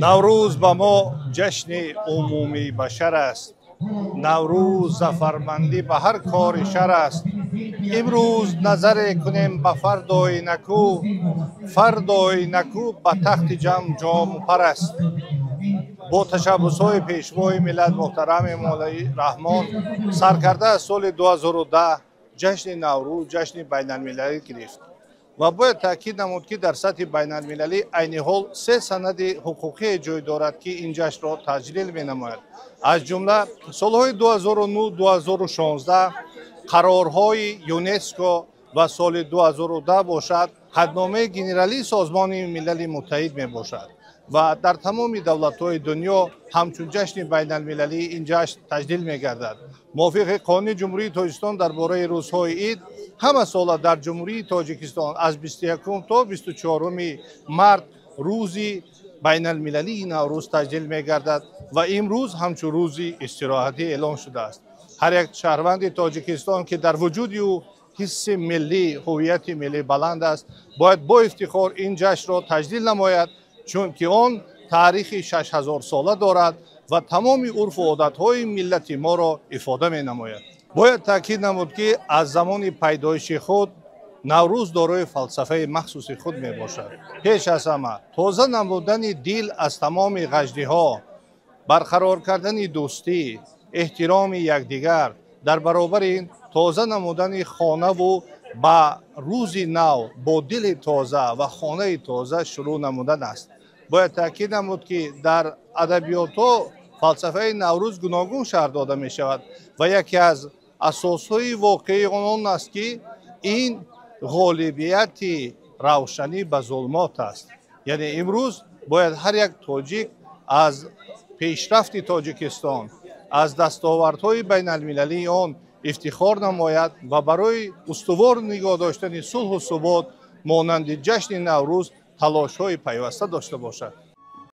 Наврӯз ба мо ҷашни умумии башар аст. Наврӯз зафармандӣ ба ҳар кори шар аст. Имрӯз назаре кунем ба фардои накӯ, фардои накӯ ба тахти ҷам ҷому пар аст. Бо ташаббусҳои Пешвои миллат муҳтарам Эмомалӣ Раҳмон саркарда аз соли 2010 ҷашни Наврӯз ҷашни байналмилалӣ гирифт. Ва бояд таъкид намуд, ки дар сатҳи байналмилалӣ айни ҳол се санади ҳуқуқие ҷой дорад, ки ин ҷашнро таҷлил менамояд. Аз ҷумла солҳои 2009-2016 қарорҳои ЮНЕСКО ва соли 2010 бошад ҳадномаи генералии Созмони Милали Муттаҳид мебошад. Ва дар тамоми давлатҳои дунё ҳамчун ҷашни байналмилалӣ ин ҷашн таҷлил мегардад. Мувофиқи қонуни Ҷумҳурии Тоҷикистон дар бораи рӯзҳои ид, ҳама сола дар Ҷумҳурии Тоҷикистон аз 21 то 24 март рӯзи байналмилалии Наврӯз таҷлил мегардад ва имрӯз ҳамчун рӯзи истироҳатӣ эълон шудааст. Ҳар як шаҳрванди Тоҷикистон, ки дар вуҷуди ӯ ҳисси миллӣ, ҳуввияти миллӣ баланд аст, бояд бо ифтихор ин ҷашнро таҷлил намояд, чунки он таърихи 6000 сола дорад ва тамоми урфу одатҳои миллати моро ифода менамояд. Бояд таъкид намуд, ки аз замони пайдоиши худ Наврӯз дорои фалсафаи махсуси худ мебошад. Пеш аз ҳама тоза намудани дил аз тамоми ғаждиҳо, барқарор кардани дӯстӣ, эҳтироми якдигар, дар баробари ин тоза намудани хонаву ба рӯзи нав бо дили тоза ва хонаи тоза шурӯъ намудан аст. Бояд таъкид намуд, ки дар адабиётҳо фалсафаи Наврӯз гуногун шарҳ дода мешавад ва яке аз асосҳои воқеии он аст, ки ин ғолибияти равшанӣ ба зулмот аст. Яъне имрӯз бояд ҳар як тоҷик аз пешрафти Тоҷикистон, аз дастовардҳои байналмилалии он ифтихор намояд ва барои устувор нигоҳ доштани сулҳу субот монанди ҷашни Наврӯз талошҳои пайваста дошта бошад.